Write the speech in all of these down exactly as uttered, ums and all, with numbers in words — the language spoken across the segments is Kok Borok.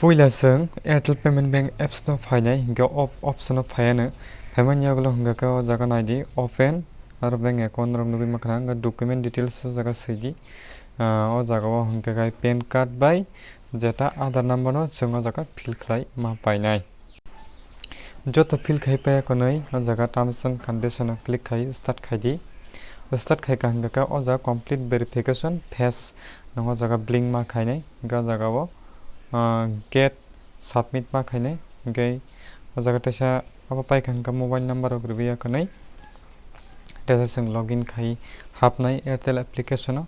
Puila chwng Airtel Payment Bank apps no phainai, hinkhe op-, option no phaiya no. Phaimani yagulo hinkhe o jaga naidi open, aro bank account rok nugwi mankha, hinkhe document details o jaga swidi. Ah, o jaga o hinkhe kai pan card bai jeta Aadhaar number no chwng o jaga fill khlai ma painai. Joto fill khai paiya kwnwi o jaga terms and condition o click khai start khai di. Start khai ka hinkhe o jaga complete verification phase nang o jaga blink ma khainai, hinkhe o jaga o, ah, get submit ma khainai, hinkhe o jaga teisa abo paikha hinkhe mobile number rok rwui ya kwnwi. Teisa chwng login khai hapnai Airtel application o.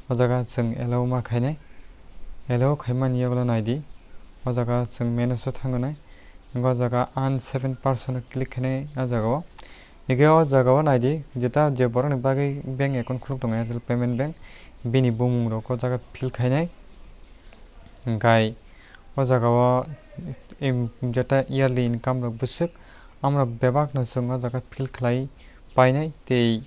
O jaga chwng allow ma khainai. Allow khaimani yagulo naidi. O jaga chwng manage o thangnai. Hinkhe o jaga earn seven percent o click khainai o jaga o. Hinkhe o jaga o naidi, jeta je borokni bagwi bank account khuluk tongo Airtel Payment Bank, bini bumung rok o jaga fill khainai. Hinkhe o jaga o im-, jeta yearly income rok bwswk, amrok bebak no chwng o jaga fill khlai painai tei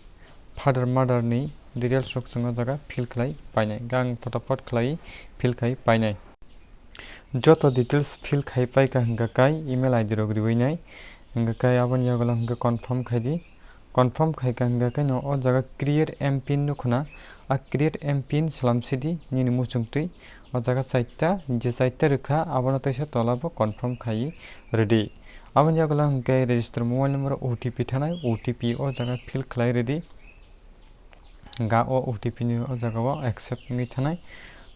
father mother ni details rok chwng o jaga fill khlai painai, gang photopot khlai fill khai painai. Joto details fill khai paikha hinkhe kai email I D rok riwi nai, hinkhe kai aboni yagulo hinkhe confirm khai di. Confirm khai ka hinkhe kaino o jaga create M pin nukhuna, a create M pin salam sidi nini muchungtwi. O jaga chaita, je chaita rwkha, abono teisa tola bo confirm khai rwdi. Aboni yagulo hinkhe register mobile number O T P thanai, O T P o jaga fill khlai rwdi. Ga o O T P ni o jaga o accept wngwi thanai.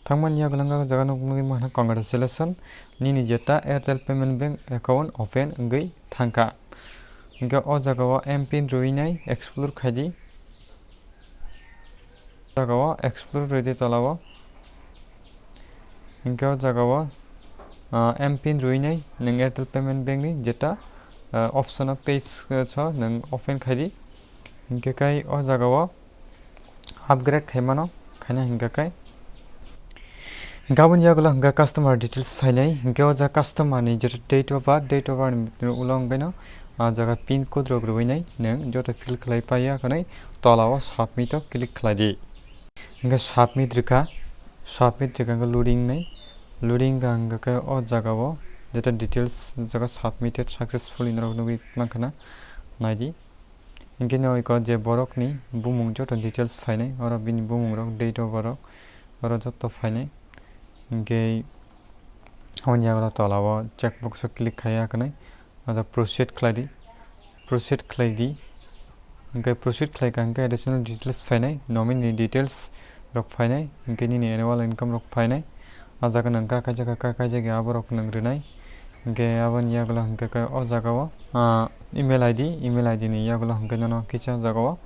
Thangmani yagulo o jaga nuknwi mankha congratulations, nini jeta Airtel Payment Bank account open wngwi thangkha. Hinkhe o jaga o M pin rwinai explore khaidi. O jaga o explore rwidi tola o. Hinkhe o jaga o, ah, M pin rwinai nwng Airtel Payment Bank ni jeta, ah, option o page, ah, so nwng open khaidi. Hinkhe kai o jaga o upgrade khaimano, khaina hinkhe kai. Hinkhe aboni yagulo hinkhe customer details phainai, hinkhe o jaga customer ni jeta date of birth, date of birth ni ulo hinkhe no, ah, jaga pin code rok rwinai nwng joto fill khlai paiya kwnwi tola o submit o click khlai di. Hinkhe submit rwkha, submit rwkha hinkhe loading nai, loading ka hinkhe o jaga o jeta details jaga submitted successfully norok nugwi mankha na, naidi. Hinkhe no iko je borok ni bumung joto details phainai, oro bini bumung rok, date of birth rok, oro joto phainai. Hinkhe aboni yagulo tola o check box o click khaiya kwnwi, oro proceed khlai di, proceed khlai di. Hinkhe proceed khlai ka hinkhe additional details phainai, nominee details rok phainai, hinkhe nini annual income rok phainai. O jaga nwng ka kaijak ka, ka kaijak ya, aborok nwng rwnai. Hinkhe aboni yagulo hinkhe khe o jaga o, ah, email I D, email I D ni yagulo hinkhe nono kisa jaga o,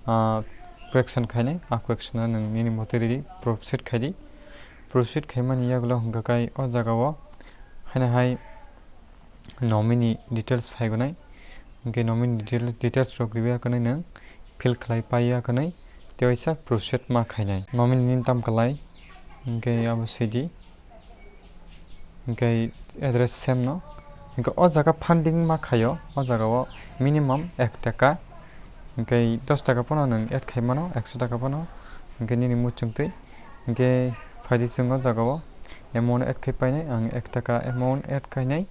ah, question khainai, a question o nwng nini motwi ridi, proceed khai di. Proceed khaimani yagulo hinkhe khe o jaga o haino hai nominee details phaigonai. Hinkhe nominee details, details rok riwi ya kwnwi nwng fill khlai paiya kwnwi tei waisa proceed ma khainai. Nominee ni tam kwlai hinkhe abo sidi. Hinkhe address same no. Hinkhe o jaga funding ma khaio, o jaga o minimum ek taka. Hinkhe dos taka pono nwng add khai mano, ekso taka pono. Hinkhe nini muchungtwi. Hinkhe phaidi chwng o jaga o amount add khai painai, ang ek taka amount add khainai.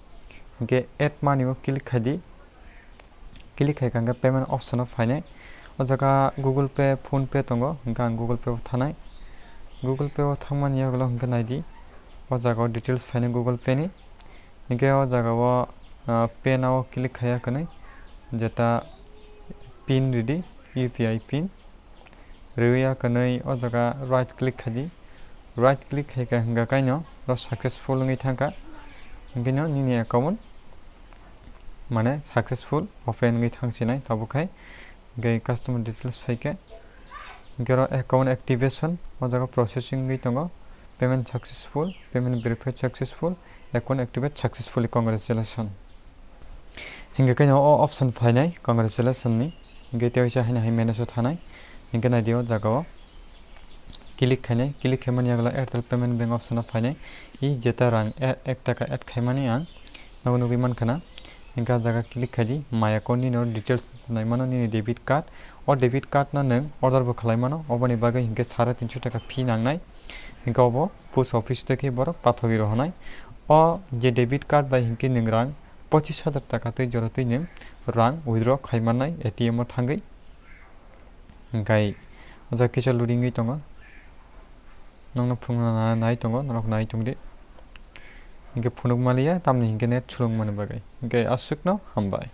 Hinkhe add money o click khai di. Click khai ka hinkhe payment option o phainai. O jaga Google Pay, PhonePe tongo, hinkhe ang Google Pay o thanai. Google Pay o thangmani yagulo hinkhe naidi. O jaga o details phainai Google Pay ni. Hinkhe o jaga o, ah, pay now o click khaiya kwnwi. Jeta pin ridi, U P I pin. Rwya kwnwi o jaga right click khai di. Right click khai ka hinkhe kaino oro successful wngwi thangkha. Hinkhe no nini account mane successful open wngwi thangsinai tabuk hai. Hinkhe customer details phaikhe. Hinkhe oro account activation o jaga processing wngwi tongo. Payment successful, payment verified successful, account activate successfully, congratulations. Hinkhe khe o option phainai, congratulations ni. Hinkhe tei waisa haino hai manage o thanai. Hinkhe naidi o jaga o click khainai, click khaimani yagulo Airtel Payment Bank option o phainai. I jeta rang e-, ek taka add khaimani ang nogo nugwi mankha na. Hinkhe ah jaga click khai di, my account ni no details nai mano, nini debit card. O debit card no nwng order bo khlai mano, oboni bagwi hinkhe sare tinso taka fee nangnai. Hinkhe obo post office tei khe borok pathogwi rohornai. O je debit card bai hinkhe nwng rang pochis hajar taka tei jora twi nwng rang withdraw khai mannai A T M o thangwi. Hinkhe o jaga kisa loading wi tongo. Nokno phunukna nai tongo, norok nai tongdi. Hinkhe phunuk maliya, tamni hinkhe net sulung mani bagwi. Hinkhe aswkno hambai.